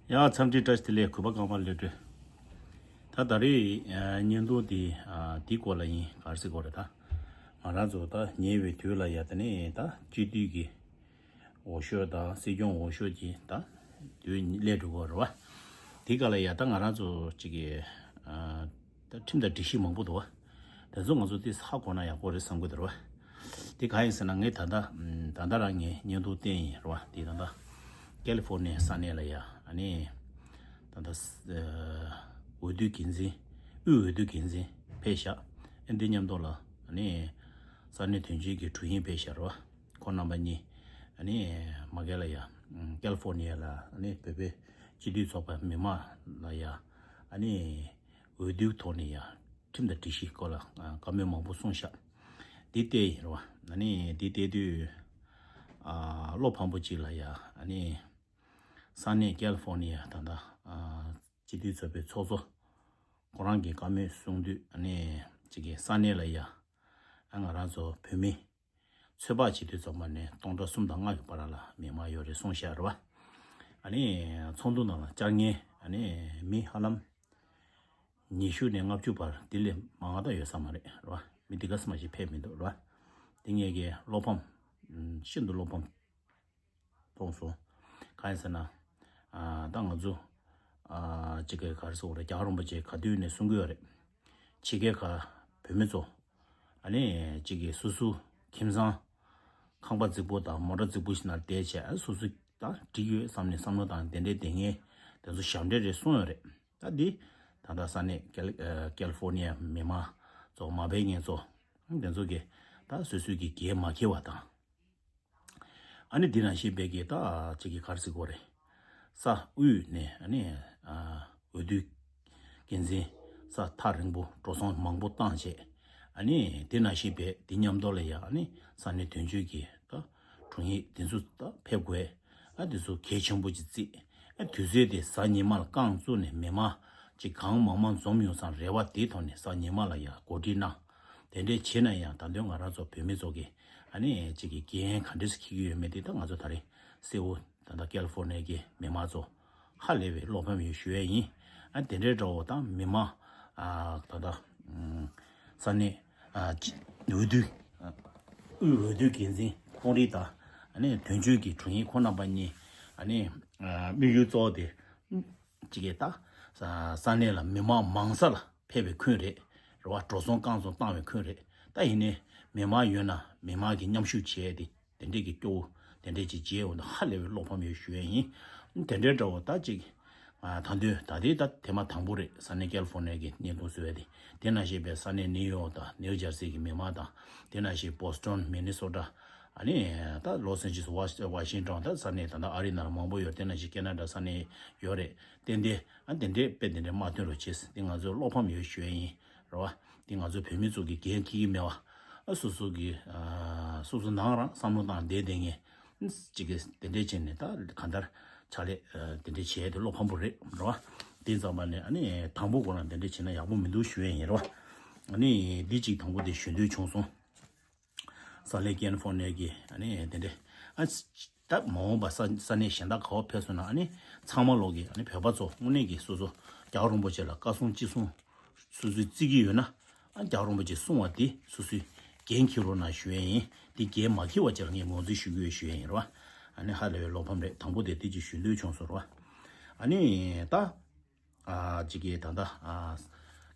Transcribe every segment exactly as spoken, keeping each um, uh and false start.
ཡ་འཚམས་འདྲི་བཀྲ་ཤིས་བདེ་ལེགས། གུས་པ་ཀརྨ་བློ་གྲོས། ད་ད་རེས་ཨ་བརྙན་ཐུང་འདི་ཨ་འདི་སྐོར་ལ་ཡིན། ག་རེ་ཟེར་དགོས་རེད། ད་ང་རང་ཚོ་ད་ཉེ་བའི་དུས་ལ་ཡ་ད་ནི་ད་སྤྱི་འཐུས་ཀྱི་འོས་ཤོག་དང་སྲིད་སྐྱོང་འོས་ཤོག་གི་ད་དུས་སླེབས་འགྲོ་གི་རེད་བ། དེ་ག་ལ་ཡ་ད་ང་རང་ཚོ་གཅིག་གི་ཨ་ད་ཁྲིམས་དང་སྒྲིག་གཞི་མང་པོ་འདུག་བ། དེ་ཚོ་ང་ཚོ་དེ་ཧ་གོ་ན་ཡག་པོ་རེད་བསམ་གི་འདུག་ར་བ། དེ་གང་ཡིན་ཟེར་ན་ངས་ད་ལྟ་ད་ལྟ་རང་ངས་བརྙན་ཐུང་བསྟན་ཡིན་ར་བ། དེ་ད་ལྟ་ཀེ་ལི་ཧྥོར་ནི་ཡ་ས་གནས་ལ་ཡ་ཨ་ནི་ད་ལྟ་འོས་བསྡུ་འགན་འཛིན་དབུས་འོས་བསྡུ་འགན་འཛིན་ཕེབས་ཤག་ཨ་འདི་མཉམ་དུ་ལ་ཨ་ནི་ས་གནས་དོན་གཅོད་ཀྱི་དྲུང་ཡིག་ཕེབས་ཤག་ར་བ། ཁོང་རྣམ་པ་གཉིས་ཨ་ནི་མ་གི་ལ་ཡ་ཀེ་ལི་ཧྥོར་ནི་ཡ་ལ་ཨ་ནི་བོད་པའི་སྤྱི་འཐུས་ཚོགས་པ་མི་མང་ལ་ཡ་ཨ་ནི་འོས་བསྡུའི་ཐོག་ནས་ཡ་ཁྲིམས་དང་སྒྲིག་གཞིའི་སྐོར་ལ་ཨ་བཀའ་མོལ་མང་པོ་གསུངས་ཤག་འདི་བལྟས་ཡིན་རེད་བ། ཨ་ནི་འདི་བལྟས་དུས་ཨ་བློ་ཕམ་པོ་གཅིག་ལ་ཡ་ཨ་ནི་ས་གནས་ཀེ་ལི་ཧྥོར་ནི་ཡ་ད་ལྟ་ཨ་སྤྱི་འཐུས་ཚོགས་པའི་ཚོགས་གཙོ་ཁོ་རང་གིས་བཀའ་མོལ་གསུངས་དུས་ཨ་ནི་གཅིག་གི་ས་གནས་ལ་ཡ་ཨ་ང་རང་ཚོ་བོད་མི་ཚོད་དཔག་བྱེད་དུས་ཙམ་པ་ནས་སྟོང་ཕྲག་གསུམ་དང་ལྔ་གི་བར་ལ་མི་མང་ཡོད་རེད་གསུངས་ཤག་རེད་བ། ཨ་ནི་ཚོགས་འདུ་ནང་ལ་བཅར་མཁན་ཨ་ནི་མི་ཧ་ལམ་ཉི་ཤུ་ནས་ལྔ་བཅུ་བར་དེ་ལས་མང་བ་ད་ཡོད་ས་མ་རེད་རེད་བ། མི་དེ་ག་ཙམ་ཞིག་ཕེབས་མི་འདུག་རེད་བ། དེ་ངས་ཀྱི་བློ་ཕམ་ཤིན་ཏུ་བློ་ཕམ་གཏོང་སོང་། གང་ཡིན་ཟེར་ན་ཨ་ད་ང་ཚོ་ཨ་གཅིག་གི་ག་རེ་ཟེར་དགོས་རེད། རྒྱལ་བ་རིན་པོ་ཆེ་ག་དུས་ནས་གསུང་གི་ཡོད་རེད། ཕྱི་རྒྱལ་ཁག་བོད་མི་ཚོ་ཨ་ནི་གཅིག་གི་སོ་སོ་ཁྱིམ་ཚང་ཁང་པ་རྫིག་པོ་དང་མོ་ཊ་རྫིག་པོ་ཞིག་ནང་བསྡད་བྱས་ཨ་སོ་སོ་ད་འགྲིག་ཡོད་བསམ་ནས་བསམ་བློ་བཏང་བསྡད་འདྲ་བསྡད་མཁན་དེ་ཚོ་ཞབས་འདྲེན་རེད་གསུངས་ཡོད་རེད། ད་འདི་ད་ལྟ་ས་གནས་ཀེ་ལི་ཨ་ཀེ་ལི་ཧྥོར་ནི་ཡ་མི་མང་ཚོ་མ་ཕེབས་མཁན་ཚོ་དེ་ཚོ་གི་ད་སོ་སོའི་གི་འགན་མ་འཁྱེར་བ་དང་། ཨ་ནི་འདི་ནང་བཞིན་པའི་གི་ད་ཅིག་གི་ག་རེ་ཟེར་དགོས་རེད། ས་དབུས་ནས་ཨ་ནི་ཨ་འོས་བསྡུ་འགན་འཛིན་ས་ཐག་རིང་པོ་འགྲོ་སོང་མང་པོ་བཏང་བྱས། ཨ་ནི་འདི་ནང་བཞིན་པའི་འདི་མཉམ་དུ་ལ་ཡ་ཨ་ནི་ས་གནས་དོན་གཅོད་ཀྱི་ད་དྲུང་ཡིག་འདི་ཚོ་ད་ཕེབས་དགོས། ཨ་འདི་ཚོ་གལ་ཆེན་པོ་ཅིག་བརྩིས། ཨ་དུས་ཚོད་དེ་གཟའ་ཉི་མ་ལ་རྐང་བཙུགས་ནས་མི་མང་ཅིག་གང་མང་མང་འཛོམས་ཡོང་སའི་རེ་བ་དེའི་ཐོག་ནས་གཟའ་ཉི་མ་ལ་ཡ་གོ་སྒྲིག་གནང་། དེ་འདྲས་བྱས་ན་ཡང་ད་དུང་ང་རང་ཚོ་བོད་མི་ཚོ་གི་ཨ་ནི་གཅིག་གི་འགན་ག་འདྲས་སེ་འཁྱེར་གྱི་ཡོད་མེད་དེ་ད་ང་ཚོ་ད་རེས་གསལ་བོ་ད་ལྟ་ཀེ་ལི་ཧྥོར་ནི་ཡ་གི་མི་མང་ཚོ་ཧ་ལས་པའི་བློ་ཕམ་ཡོད་ཞུ་ཡས་ཡིན། ཨ་དེ་འདྲའི་འདྲ་བོ་དང་མི་མང་ཨ་ད་ལྟ་ཨུམ་ས་གནས་ཨ་ཅི་འོས་བསྡུ་ཨ་དབུས་འོས་བསྡུ་འགན་འཛིན་དཔོན་རིགས་དང་ཨ་ནི་དོན་གཅོད་ཀྱི་དྲུང་ཡིག་ཁོང་རྣམ་པ་གཉིས་ཨ་ནི་ཨ་དམིགས་ཡུལ་གཙོ་བོ་དེ་གཅིག་གི་ད་ས་ས་གནས་ལ་མི་མང་མང་ས་ལ་ཕེབས་པའི་ཁུལ་རེད། རེད་བ། འགྲོ་སོང་རྐང་བཙུགས་བཏང་བའི་ཁུལ་རེད། ད་ཡིན་ནའི་མི་མང་ཡོད་ན་མི་མང་གི་མཉམ་ཞུགས་བྱས་ཏེ་དེ་འདྲས་ཀྱི་སྐྱོ་བོ་དེ་འདྲས་ཀྱི་རྗེས་འོང་དུ་ཧ་ལས་པའི་བློ་ཕམ་ཡོད་ཞུ་ཡས་ཡིན། དེ་འདྲའི་འདྲ་བོ་ད་ཅིག་ང་ད་དུང་ད་ལྟའི་ད་ཐེངས་མ་དང་པོ་རེད། ས་གནས་ཀེ་ལི་ཧྥོར་ནི་ཡ་གི་བརྙན་ཐུང་བཟོ་ཡས་དེ། དེ་ནང་བཞིན་པའི་ས་གནས་ནིའུ་ཡོག་དང་ནིའུ་ཇར་སི་གི་མི་མང་དང་། དེ་ནང་བཞིན་བོ་སི་ཊོན་མི་ནི་སོ་ཊ། ཨ་ནི་ད་ལོ་སན་ཇི་སི་ཝ་ཤིང་ཊོན་ད་ས་གནས་ད་ལྟ་ཨ་རི་ནང་ལ་མང་པོ་ཡོད། དེ་ནང་བཞིན་ཁེ་ན་ཌ་ས་གནས་ཡོད་རེད། ཏན་ཏན་ཨ་དེ་འདྲས་དཔེ་དེ་འདྲས་མ་ཐོན་རོགས་བྱེད། དེ་ང་ཚོའི་བློ་ཕམ་ཡོད་ཞུ་ཡས་ཡིན་རེད་བ། དེ་ང་ཚོའི་བོད་མི་ཚོ་གི་འགན་འཁྱེར་གྱི་མེད་བ། ཨ་སོ་སོ་གི་ཨ་སོ་སོ་ནང་རང་བསམ་བློ་བཏང་བསྡད་བསྡད་མཁན་ཅིག་གིས་དེ་འདྲས་བྱས་ནས་ད་གང་ལྟར་ཕྱག་ལས་ཨ་དེ་འདྲས་བྱས་ཏེ་བློ་ཕམ་པོ་རེད་རེད་བ། དེ་ཙམ་པ་ནས་ཨ་ནི་དང་པོ་ཁོ་རང་དེ་འདྲས་བྱས་ན་ཡག་པོ་མི་འདུག་ཞུ་ཡས་ཡིན་རེད་བ། ཨ་ནི་འདི་གཅིག་དང་པོ་དེ་ཞུ་འདོད་བྱུང་སོང་། ས་གནས་ཀེ་ལི་ཧྥོར་ནི་ཡ་གི་ཨ་ནི་དེ་འདྲས་ཨ་ད་མ་འོངས་པ་ས་ས་གནས་གཞན་དག་ག་བ་ཕེབས་སོང་ན་ཨ་ནི་ཚང་མ་ལོག་གི་ཨ་ནི་བོད་པ་ཚོ་དངོས་གནས་ཀྱི་སོ་སོ་རྒྱལ་བ་རིན་པོ་ཆེ་ལ་བཀའ་གསུང་ཅི་གསུང་སོ་སོས་བརྩི་གི་ཡོད་ན་ཨ་རྒྱལ་བ་རིན་པོ་ཆེས་གསུང་བ་དེ་སོ་སོས་འགན་འཁྱེར་རོགས་གནང་ཞུ་ཡས་ཡིན། དེ་འགན་མ་འཁྱེར་བ་ཅིག་ལ་ངས་ངོས་འཛིན་ཞུ་གི་ཡོད་ཞུ་ཡས་ཡིན་རེད་བ། ཨ་ནི་ཧ་ལས་པའི་བློ་ཕམ་རེད། དང་པོ་དེ་དེ་ཅིག་ཞུ་འདོད་བྱུང་སོང་རེད་བ། ཨ་ནི་ད། ཨ་གཅིག་གིས་ད་ལྟ་ཨ་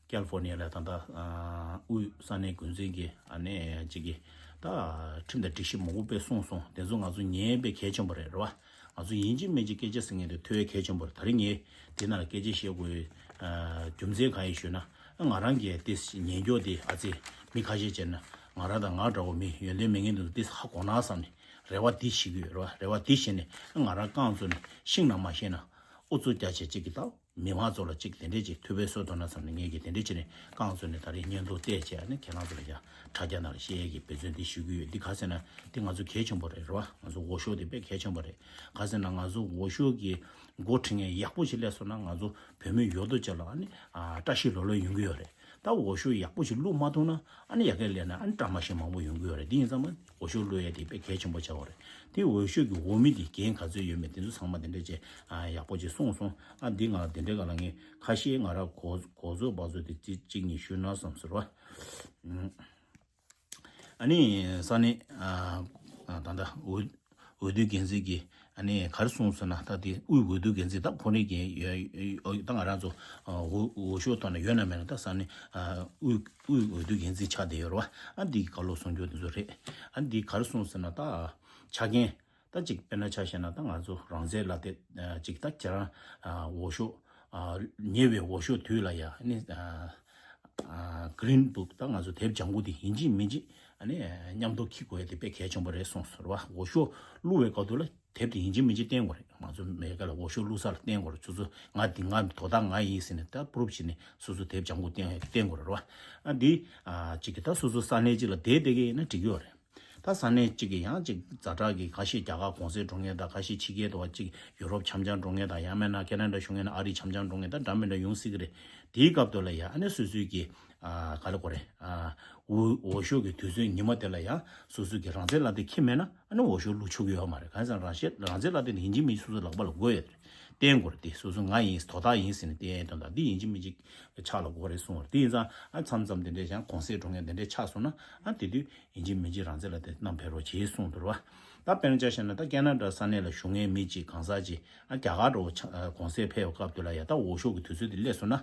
ཀེ་ལི་ཧྥོར་ནི་ཡ་ལ་ད་ལྟ་ཨ་དབུས་ས་གནས་འགོ་འཛིན་གྱིས་ཨ་ནི་གཅིག་གིས་ད་ཁྲིམས་དང་སྒྲིག་གཞི་མང་པོ་དཔེ་གསུངས་སོང་། དེ་ཚོ་ང་ཚོ་ཉན་པའི་གལ་ཆེན་པོ་རེད་རེད་བ། ང་ཚོ་ཡིན་གཅིག་མིན་གཅིག་སྐད་ཆ་ཟེར་མཁན་དེ་ཐོས་གལ་ཆེན་པོ་རེད། ད་རིང་ངས་དེ་ནང་ལ་སྐད་ཆ་བཤད་དགོས་ཨ་རྒྱུ་མཚན་གང་ཡིན་ཞུས་ན་ང་རང་གིས་དེ་ཉན་རྒྱུ་དེ་ཨ་ཙི་མི་ཁ་ཤས་བྱས་ན་ང་རང་དང་ང་འདྲ་བོ་མི་ཡོན་ཏན་མེད་མཁན་དེ་ཚོ་དེ་ཧ་གོ་ན་བསམ་ནས་རེ་བ་དེ་བྱེད་ཀྱི་ཡོད་རེད་བ། རེ་བ་དེ་བྱས་ནས་ང་རང་རྐང་བཙུགས་ནས་ཤིང་ནང་མ་ཤེས་ན་ཨུ་ཚུགས་རྒྱག་བྱས་གཅིག་གིས་ད། མི་མང་ཚོ་ལ་གཅིག་དེ་འདྲས་ཅིག་ཐུབ་པའི་བཟོ་ཐུབ་ན་བསམ་ནས་ངས་ཀྱིས་དེ་འདྲས་བྱས་ནས་རྐང་བཙུགས་ནས་ད་རེས་བརྙན་ཐུང་བལྟས་བྱས་ཨ་ནི་ཁྱེད་རང་ཚོ་ལ་ཡང་དྲ་རྒྱ་ནང་ལ་བཤད་ཡས་ཀྱི་འབད་བརྩོན་འདི་ཞུ་གི་ཡོད། འདི་ག་ཟེར་ན་འདི་ང་ཚོ་གལ་ཆེན་པོ་རེད་རེད་བ། ང་ཚོ་འོས་ཤོག་འདི་དཔེ་གལ་ཆེན་པོ་རེད། ག་ཟེར་ན་ང་ཚོ་འོས་ཤོག་གི་འགོ་ཁྲིད་མཁན་ཡག་པོ་ཞིག་སླེབས་སོང་ན་ང་ཚོ་བོད་མི་ཡོད་དོ་ཅིག་ལ་ཨ་ནི་ཨ་བཀྲ་ཤིས་ལོ་ལོན་ཡོང་གི་ཡོད་རེད། ད་ ད་འོག་ཤོག་ཡག་པོ་ཞིག་བླུགས་མ་ཐུབ་ན་ཨ་ནི་ཡ་གི་ལས་ན་ཨ་ནི་བཀྲ་མ་ཤིས་མང་པོ་ཡོང་གི་ཡོད་རེད། དེ་ཡིན་ཙང་མ་འོག་ཤོག་བླུགས་ཡ་དེ་དཔེ་གལ་ཆེན་པོ་ཆགས་པ་རེད། དེ་འོག་ཤོག་གི་འོག་མིན་དེ་རྒྱན་ག་ཚོད་ཡོད་མེད་དེ་ཚོ་ཚང་མ་དེ་འདྲ་བྱས་ཨ་ཡག་པོ་ཅིག་གསུངས་སོང་། ཨ་འདི་ང་དེ་འདྲའི་སྒང་ལ་ངས་ཁ་ཤས་ང་ར་གོ་གོ་ཚོད་བག་ཚོད་དེ་གཅིག་གཅིག་གཉིས་ཞུས་ན་བསམ་ཟེར་བ། ཨ་ནི་ས་གནས་ཨ་ཨ་ད་ལྟ་འོས་འོས་བསྡུ་འགན་འཛིན་གྱིས་ཨ་ནི་ག་རེ་གསུངས་ཟེར་ན། ད་དེ་དབུས་འོས་བསྡུ་འགན་འཛིན་ད་ཁོ་རང་གི་ཡོད་ད་ང་རང་ཚོ་ཨ་འོས་འོས་ཤོག་ཐོག་ན་ཡོད་ན་མེད་ན་ད་ས་གནས་ཨ་དབུས་དབུས་འོས་བསྡུ་འགན་འཛིན་ཆགས་བསྡད་ཡོད་རེད་བ། ཨ་འདི་གི་བཀའ་སློབ་གསུང་རྒྱུ་དེ་ཚོ་རེད། ཨ་འདི་ག་རེ་གསུངས་ཟེར་ན་ད་ཆ་རྐྱེན། ད་ཅིག་དཔེར་ན་ཆ་བཞག་ན་ད་ང་ཚོ་རང་བཙན་ལ་དེ་ཅིག་ད་ཁྱེད་རང་འོས་ཤོག་ཉེ་བའི་འོས་ཤོག་དུས་ལ་ཡ་ནི་Green Book ད་ང་ཚོ་དེབ་ལྗང་ཁུ་དེ་ཡིན་གཅིག་མིན་གཅིག་ཨ་ནི་མཉམ་དུ་འཁྱེར་དགོས་ཡ་དེ་དཔེ་གལ་ཆེན་པོ་རེད་གསུངས་སོང་རེད་བ། འོས་ཤོག་བླུག་པའི་སྐབས་དུས་ལ་དེབ་དེ་ཡིན་གཅིག་མིན་གཅིག་བསྟན་དགོས་རེད། ང་ཚོ་མེ་ཀ་ལ་འོས་ཤོག་བླུག་ས་ལ་བསྟན་དགོས་རེད། ཚོ་ཚོ་ང་དེ་ང་དོ་བདག་ང་ཡིན་ཟེར་ནས་ད་པུ་རུབ་བྱས་ནས་སོ་སོ་དེབ་ལྗང་ཁུ་བསྟན་བསྟན་དགོས་རེད་བ། ཨ་འདི་ཅིག་གི་ད་སོ་སོ་ས་གནས་གཅིག་ལ་བསྡད་བསྡད་གི་ཡིན་ན་འགྲིག་གི་ཡོད་རེད། ད་ས་གནས་གཅིག་གི་ཡང་གཅིག་ཛ་དྲག་གི་ཁ་ཤས་རྒྱ་གར་གུང་སེང་འགྲོ་མཁན་དང་ཁ་ཤས་ཕྱི་རྒྱལ་དུ་བ་གཅིག་ཡུ་རོབ་འཆམ་འཆམ་འགྲོ་མཁན་དང་ཡང་མིན་ན་ཁེ་ན་ཌ་བཞུགས་མཁན་ཨ་རི་འཆམ་འཆམ་འགྲོ་མཁན་དང་འདྲ་མི་འདྲ་ཡོང་སྲིད་ཀྱི་རེད། དེའི་སྐབས་དུ་ལ་ཡང་ཨ་ནི་སོ་སོའི་གི་ཨ་ག་ལ་གོ་རེད་ཨ་འོས་འོས་ཤོག་གི་དུས་ཚོད་ཉི་མ་དེ་ལ་ཡང་སོ་སོའི་གི་རང་བཙན་ལ་དེ་ཁྱི་མེད་ན་ཨ་ནི་འོས་ཤོག་བླུག་ཆོག་གི་ཡོད་མ་རེད། གང་ཡིན་ཟེར་ན་རང་བཤད་རང་བཙན་ལ་དེ་ནི་ཡིན་གཅིག་མིན་གཅིག་སོ་སོའི་ལག་པ་ལ་དགོས་ཡོད་རེད། བསྟན་དགོས་རེད། དེ་སོ་སོ་ང་ཡིན་དོ་བདག་ཡིན་ཟེར་ནས་བསྟན་ཡས་དོན་དག་འདི་ཡིན་གཅིག་མིན་གཅིག་ཆགས་ལ་དགོས་རེད་གསུངས་པ་རེད། དེ་ཡིན་ཙང་ཨ་མཚམས་མཚམས་དེ་འདྲས་ཀྱང་གུང་སེང་འགྲོ་མཁན་དེ་འདྲས་ཆགས་སོང་ན་ཨ་དེ་དུས་ཡིན་གཅིག་མིན་གཅིག་རང་བཙན་ལ་དེ་བསྣམས་ཕེབས་རོགས་བྱེད་གསུངས་འདུག་རེད་བ། ད་དཔེར་ན་ཆ་བཞག་ན་ད་ཁེ་ན་ཌ་ས་གནས་ལ་བཞུགས་མཁན་མི་གཅིག་གང་ཟག་གཅིག་ཨ་རྒྱ་གར་འགྲོ་ཆ་ཨ་གུང་སེང་ཕེབས་པའི་སྐབས་དུ་ལ་ཡ་ད་འོས་ཤོག་གི་དུས་ཚོད་དེ་སླེབས་སོང་ན།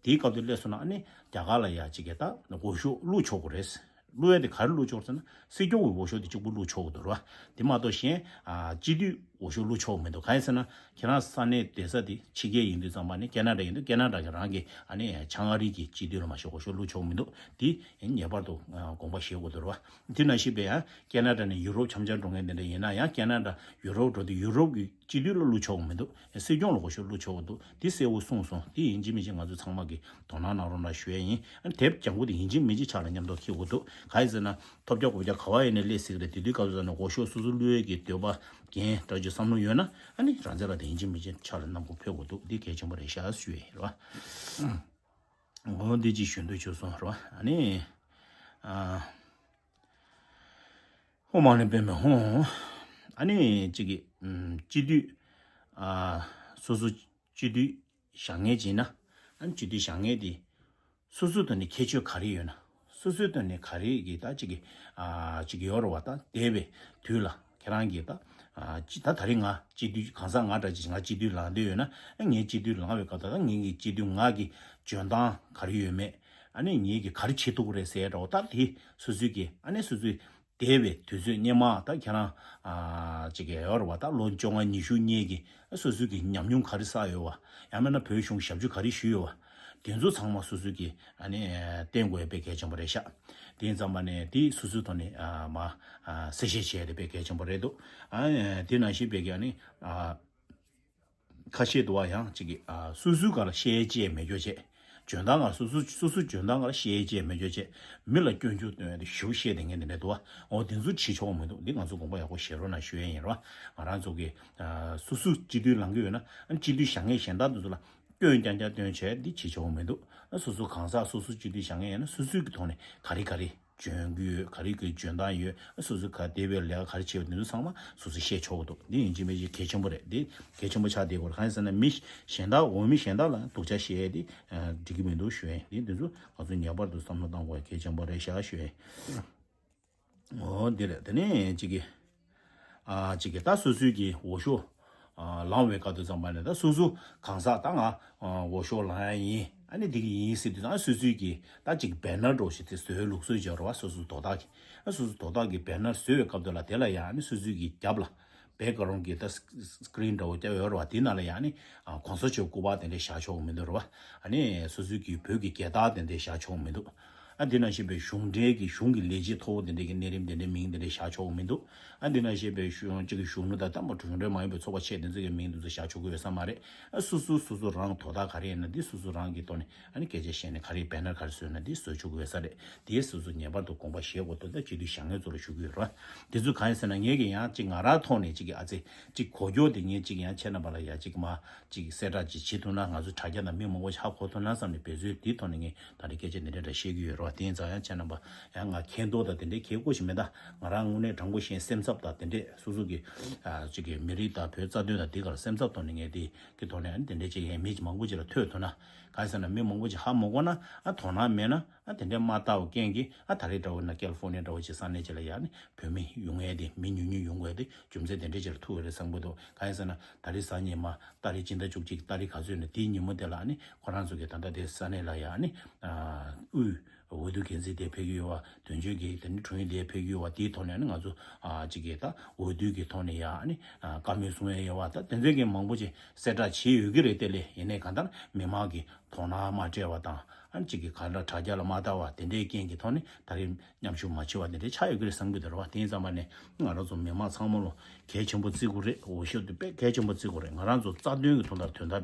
དེའི་སྐབས་དུ་སླེབས་སོང་ན་ཨ་ནི་རྒྱ་གར་ལ་ཡ་གཅིག་གིས་ད་འོས་ཤོག་བླུག་ཆོག་གི་རེད། བླུག་ཡ་དེ་ག་རེ་བླུག་ཆོག་ཟེར་ན་སྲིད་སྐྱོང་གི་འོས་ཤོག་དེ་གཅིག་པུ་བླུག་ཆོག་གི་འདུག་རེད་བ། དེ་མ་གཏོགས་གཞན་ཨ་སྤྱི་འཐུས་འོས་ཤོག་བླུག་ཆོག་གི་མི་འདུག་གང་ཡིན་ཟེར་ན་ཁྱེད་རང་ས་གནས་བསྡད་ས་དེ་ཕྱི་རྒྱལ་ཡིན་དུས་ཙམ་པ་ནི་ཁེ་ན་ཌ་ཡིན་དུས་ཁེ་ན་ཌ་གི་རང་གི་ཨ་ནི་བྱང་ཨ་རི་གི་སྤྱི་འཐུས་ལ་མ་གཞི་འོས་ཤོག་བླུག་ཆོག་གི་མི་འདུག་དེ་ངེས་པར་དུ་ཨ་དགོངས་པ་བཞེས་དགོས་འདུག་རེད་བ། དེ་ནང་བཞིན་པའི་ཡང་ཁེ་ན་ཌ་ནས་ཡུ་རོབ་འཆམ་འཆམ་འགྲོ་མཁན་དེ་འདྲ་ཡིན་ན་ཡང་ཁེ་ན་ཌ་ཡུ་རོབ་འགྲོ་དུས་ཡུ་རོབ་གི་སྤྱི་འཐུས་ལ་བླུག་ཆོག་གི་མི་འདུག་སྲིད་སྐྱོང་ལ་འོས་ཤོག་བླུག་ཆོག་གི་འདུག་དེ་གསལ་བོ་གསུངས་སོང་། དེ་ཡིན་གཅིག་མིན་གཅིག་ང་ཚོ་ཚང་མ་གིས་དོ་སྣང་གནང་རོགས་གནང་ཞུ་ཡ་ཡིན། ཨ་ནི་དེབ་ལྗང་ཁུ་དེ་ཡིན་གཅིག་མིན་གཅིག་ཕྱག་ལ་མཉམ་དུ་འཁྱེར་དགོས་འདུག་གང་ཡིན་ཟེར་ན་ཐོབ་རྒྱག་གོ་རྒྱག་ག་བ་ཡིན་ནའི་སླེབས་སྲིད་ཀྱི་རེད། དེ་དུས་སྐབས་སུ་ནས་འོས་ཤོག་སོ་སོ་བླུག་ཡས་ཀྱི་འདོད་པ་འགན་འདྲ་ཅིག་བསམ་བློ་ཡོད་ན་ཨ་ནི་རང་བཙན་ལ་དེ་ཡིན་གཅིག་མིན་གཅིག་ཕྱག་ལ་བསྣམས་དགོས་ཕེབས་དགོས་འདུག་འདི་གལ་ཆེན་པོ་རེད་ཤག་ཞུ་ཡ་ཡིན་རེད་བ། འོ་འདི་ཅིག་ཞུ་འདོད་བྱུང་སོང་རེད་བ། ཨ་ནི་ཨ། ཧོ་མ་ནི་པེ་མེ་ཧོ། ཨ་ནི་གཅིག་གི་ཨམ་སྤྱི་འཐུས་ཨ་སོ་སོ་སྤྱི་འཐུས་བཞེངས་མཁན་བྱས་ན་ཨ་ནི་སྤྱི་འཐུས་བཞེངས་མཁན་དེ་སོ་སོའི་ཐོག་ནས་ཁྱད་ཆོས་ག་རེ་ཡོད་ན་སོ་སོའི་ཐོག་ནས་ག་རེ་གི་ད་གཅིག་གི་ཨ་གཅིག་གི་ཡོད་རེད་བ། ད་འདས་པའི་དུས་ལ་ཁྱེད་རང་གིས་ད་ཨ་ཅི་ད་ད་རེས་ང་སྤྱི་འཐུས་གང་ཟག་ང་འདྲ་ཅིག་ང་སྤྱི་འཐུས་ལངས་འདོད་ཡོད་ན་ཨ་ངའི་སྤྱི་འཐུས་ལངས་པའི་སྐབས་ད་ད་ངའི་གི་སྤྱི་འཐུས་ང་གི་འཇོན་ཐང་ག་རེ་ཡོད་མེད། ཨ་ནི་ངེད་ཀྱིས་ག་རེ་བྱེད་ཐུབ་ཀྱི་རེད་ཟེར་འདྲ་བོ་ད་དེ་སོ་སོའི་གི་ཨ་ནི་སོ་སོའི་འདས་པའི་དུས་ཚོད་སྔོན་མ་ད་ཁྱེད་རང་ཨ་ཅིག་གི་ཡོད་རེད་བ། ད་ལོ་བཅོ་ལྔ་ཉི་ཤུ་སྔོན་གྱི་ཨ་སོ་སོའི་གི་ཉམས་མྱོང་ག་རེ་བསགས་ཡོད་བ། ཡང་མིན་ན་བོད་གཞུང་ཞབས་ཞུ་ག་རེ་ཞུས་ཡོད་བ། དེ་ཚོ་ཚང་མ་སོ་སོའི་གི་ཨ་ནི་བསྟན་དགོས་ཡ་དཔེ་གལ་ཆེན་པོ་རེད་ཤག་དེ་ཡིན་ཙམ་པ་ནས་དེ་སོ་སོའི་ཐོག་ནས་ཨ་མ་ཨ་གསལ་བཤད་བྱས་ཡ་དེ་དཔེ་གལ་ཆེན་པོ་རེད་འདུག་ཨ་དེ་ནང་བཞིན་པའི་གི་ཨ་ནི་ཨ། ཁ་ཤས་འདུག་བ། ཡང་གཅིག་གིས་ཨ་སོ་སོའི་སྒང་ལ་བཤད་ཅེས་མེད་རྒྱུ་བྱས། འཇོན་ཐང་སྒང་སོ་སོ་སོ་སོའི་འཇོན་ཐང་སྒང་ལ་བཤད་ཅེས་མེད་རྒྱུ་བྱས། མི་ལ་སྐྱོན་བརྗོད་སྟོན་ཡ་དེ་ཞེ་པོ་བཤད་བསྡད་མཁན་དེ་འདྲ་འདུག་བ། འོ་དེ་ཚོ་བྱེད་ཆོག་མི་འདུག་འདི་ང་ཚོ་དགོངས་པ་ཡག་པོ་བཞེས་རོགས་གནང་ཞུ་ཡ་ཡིན་ར་བ། ང་རང་ཚོ་གིས་ཨ་སོ་སོ་སྤྱི་འཐུས་ལངས་ཀྱི་ཡོད་ན་ཨ་སྤྱི་འཐུས་བཞེངས་མཁན་གཞན་དག་དེ་ཚོ་ལ་སྐྱོན་རྐྱང་རྐྱང་སྟོན་བྱས་འདི་བྱེད་ཆོག་མི་འདུག་ཨ་སོ་སོ་གང་ཟག་སོ་སོ་སྤྱི་འཐུས་བཞེངས་མཁན་ཡིན་ན་སོ་སོའི་གི་ཐོག་ནས་ག་རེ་ག་རེ། འཇོན་གྱི་ཡོད། ག་རེ་གི་འཇོན་ཐང་ཡོད། སོ་སོ་ག་འདས་པའི་ལས་ཀ་ག་རེ་བྱས་ཡོད་དེ་ཚོ་ཚང་མ་སོ་སོ་ཤེས་ཆོག་གི་འདུག་འདི་ཡིན་གཅིག་མིན་གཅིག་གལ་ཆེན་པོ་རེད། འདི་གལ་ཆེན་པོ་ཆགས་བསྡད་ཡོད་རེད། གང་ཡིན་ཟེར་ན་མི་གཞན་དག་འོས་མི་གཞན་དག་ལ་སྡུག་ཅག་བཤད་ཡས་འདི་འགྲིག་གི་མི་འདུག་ཞུ་ཡས། འདི་འདི་ཚོ་ང་ཚོ་ངེས་པར་དུ་བསམ་བློ་གཏང་དགོས་ཡ་གལ་ཆེན་པོ་རེད་ཤག་ཞུ་ཡས། འོ་འདི་རེད། དེ་ནས་གཅིག་གི་ཨ་གཅིག་གི་ད་སོ་སོའི་གི་འོས་ཤོག་ཨ་ལངས་པའི་སྐབས་དུ་ཙམ་པ་ནས་ད་སོ་སོ་གང་ཟག་ད་ང་ཨ་འོས་ཤོག་ལངས་ཡ་ཡིན། ཨ་ནི་འདི་གི་ཡིན་ཟེར་དུས་ད་སོ་སོའི་གི་ད་གཅིག་བེ་ནར་འདྲ་བོ་ཞིག་དེ་བཟོའི་ལུགས་སྲོལ་ཅིག་ཡོད་རེད་བ། སོ་སོ་དོ་བདག་གི་ཨ་སོ་སོ་དོ་བདག་གི་བེ་ནར་བཟོ་བའི་སྐབས་དུ་ལ་དེ་ལ་ཡང་ཨ་ནི་སོ་སོའི་གི་རྒྱབ་ལ་བེག་ག་རོན་གི་ད་སི་ཀི་རིན་འདྲ་བོ་བརྒྱབ་ཡོད་རེད་བ། དེ་ནང་ལ་ཡང་ཨ་ནི་ཨ་གོང་ས་མཆོག་སྐུ་པར་དེ་འདྲ་བཞག་ཆོག་གི་མི་འདུག་རེད་བ། ཨ་ནི་སོ་སོའི་གི་བོད་ཀྱི་རྒྱལ་དར་དེ་འདྲ་བཞག་ཆོག་གི་མི་འདུག་ཨ་འདི་ནང་བཞིན་པའི་གཞུང་འབྲེལ་གྱི་གཞུང་གི་ལས་བྱེད་མཐོ་བོ་དེ་འདྲས་ཀྱི་གནས་རིམ་དེ་འདྲའི་མིང་དེ་འདྲས་བཞག་ཆོག་གི་མི་འདུག་ཨ་འདི་ནང་བཞིན་པའི་གཞུང་གཅིག་གི་གཞོན་ནུ་དང་དམ་པ་གཞུང་འབྲེལ་མ་ཡིན་པའི་ཚོགས་པ་ཆེ་དེ་ཚོ་གི་མིང་དེ་ཚོ་བཞག་ཆོག་གི་ཡོད་ས་མ་རེད། ཨ་སོ་སོ་སོ་སོ་རང་དོ་བདག་ག་རེ་ཡིན་ན་འདི་སོ་སོ་རང་གི་ཐོག་ནས་ཨ་ནི་སྐད་ཆ་བཤད་ནས་ག་རེ་བེ་ནར་ག་རེ་བཟོས་ན་འདི་བཟོ་ཆོག་གི་ཡོད་ས་རེད། དེའི་སོ་སོ་ངེས་པར་དུ་དགོངས་པ་བཞེས་དགོས་འདུག་ད་སྤྱི་འཐུས་བཞེངས་མཁན་ཚོ་ལ་ཞུ་གི་ཡོད་རེད། དེ་ཚོ་གང་ཡིན་ཟེར་ན་ངེད་ཀྱི་ཡང་གཅིག་ང་རང་ཐོག་ནས་གཅིག་གི་ཨ་ཙི་གཅིག་གོ་རྒྱུ་དེ་ངས་གཅིག་ཡང་ཁྱེད་རྣམ་པ་ལ་ཡ་གཅིག་མ་གཅིག་གསལ་བསྒྲགས་གཅིག་བྱེད་ཐུབ་ན་ང་ཚོ་དྲ་རྒྱ་ནང་མི་མང་པོ་ཞིག་ཧ་གོ་ཐུབ་ན་བསམ་ནས་འབད་རྩོལ་དེའི་ཐོག་ནས་ངས་ད་རེས་སྐད་ཆ་འདི་འདྲ་འདྲ་བཤད་ཀྱི་ཡོད་རེད་བ། དེ་ཡིན་ཙང་ཡང་ཁྱེད་རྣམ་པ་ཡང་ང་མཁྱེན་རྟོགས་དང་དེ་འདྲའི་གལ་དགོས་ཤིག་མེད། ད་ང་རང་དངོས་གནས་དྲང་པོ་བཤད་སེམས་འཚབ་དང་དེ་འདྲས་སོ་སོ་གི་ཨ་གཅིག་གི་མི་རིགས་དང་བོད་རྩ་དོན་དང་དེ་གར་སེམས་འཚབ་ཐོག་ནས་ངས་དེ་གི་ཐོག་ནས་ཨ་ནི་དེ་འདྲས་ཅིག་ཡང་མི་མང་པོ་ཅིག་ལ་ཐོས་ཐུབ་ན། གང་ཡིན་ཟེར་ན་མི་མང་པོ་ཅིག་ཧ་མ་གོ་ན་ཨ་དོ་སྣང་མེད་ན། ཨ་དེ་འདྲའི་མ་ལྟ་བ་རྐྱེན་གྱིས་ཨ་ད་རེས་འདྲ་བོ་ན་ཀལ་ཧྥོ་ནི་ཡ་འདྲ་བོ་ཅིག་ས་གནས་ཅིག་ལ་ཡ་ནི་བོད་མི་ཡོང་ཡས་དེ་མི་ཉུང་ཉུང་ཡོང་དགོས་དེ་རྒྱུ་མཚན་དེ་འདྲའི་ཅིག་ལ་ཐུག་པ་རེད་བསམ་གྱི་འདུག་གང་ཡིན་ཟེར་ན་ད་རེས་གཟའ་ཉི་མ་ཏ་རིག་སྤྱི་ཟླ་བཅུ་གཅིག་ཏ་རིག་ག་ཚོད་ནས་དེའི་ཉིན་མོ་དེ་ལ་ཨ་ནི་ཁོ་རང་ཚོ་གི་ད་ལྟ་དེ་ས་གནས་ལ་ཡ་ཨ་ནི་ཨ་དབུས་འོས་བསྡུ་འགན་འཛིན་དེ་ཕེབས་ཀྱི་ཡོད་བ། དོན་གཅོད་ཀྱི་དེ་ནི་དྲུང་ཡིག་དེ་ཕེབས་ཀྱི་ཡོད་བ། དེའི་ཐོག་ནས་ཨ་ནི་ང་ཚོ་ཨ་གཅིག་གི་ད་འོས་བསྡུ་གི་ཐོག་ནས་ཡ་ཨ་ནི་ཨ་བཀའ་མོལ་གསུང་ཡས་ཡོད་བ། ད་དེ་ཚོའི་གི་མང་པོ་ཅིག་གསལ་བསྒྲགས་བྱས་ཡོད་ཀྱི་རེད། དེ་ལས་ཡིན་ནའི་གང་ལྟར་མི་མང་གི་དོ་སྣང་མ་སྤྲད་པ་དང་། ཨ་ནི་གཅིག་གིས་གང་འདྲ་དྲ་རྒྱ་ལ་མ་བལྟ་བ་དེ་འདྲའི་རྐྱེན་གྱི་ཐོག་ནས་ད་རེས་མཉམ་ཞུགས་མ་བྱས་པ་དེ་འདྲའི་ཆགས་ཡོད་ཀྱི་རེད་བསམ་གྱི་འདུག་རེད་བ། དེ་ཡིན་ཙང་མ་ནས་ང་རང་ཚོ་མི་མང་ཚང་མ་ལ་གལ་ཆེན་པོ་བརྩི་དགོས་རེད། འོས་ཤོག་དེ་དཔེ་གལ་ཆེན་པོ་བརྩི་དགོས་རེད། ང་རང་ཚོ་རྩ་དོན་གྱི་དོན་དག་དོན་དག་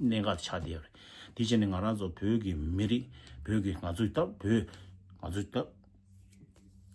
གནད་འགག་ཆགས་བསྡད་ཡོད་རེད། དེ་བྱས་ནས་ང་རང་ཚོ་བོད་ཀྱི་མི་རིགས་བོད་ཀྱི་ང་ཚོའི་ད་བོད་ང་ཚོའི་ད་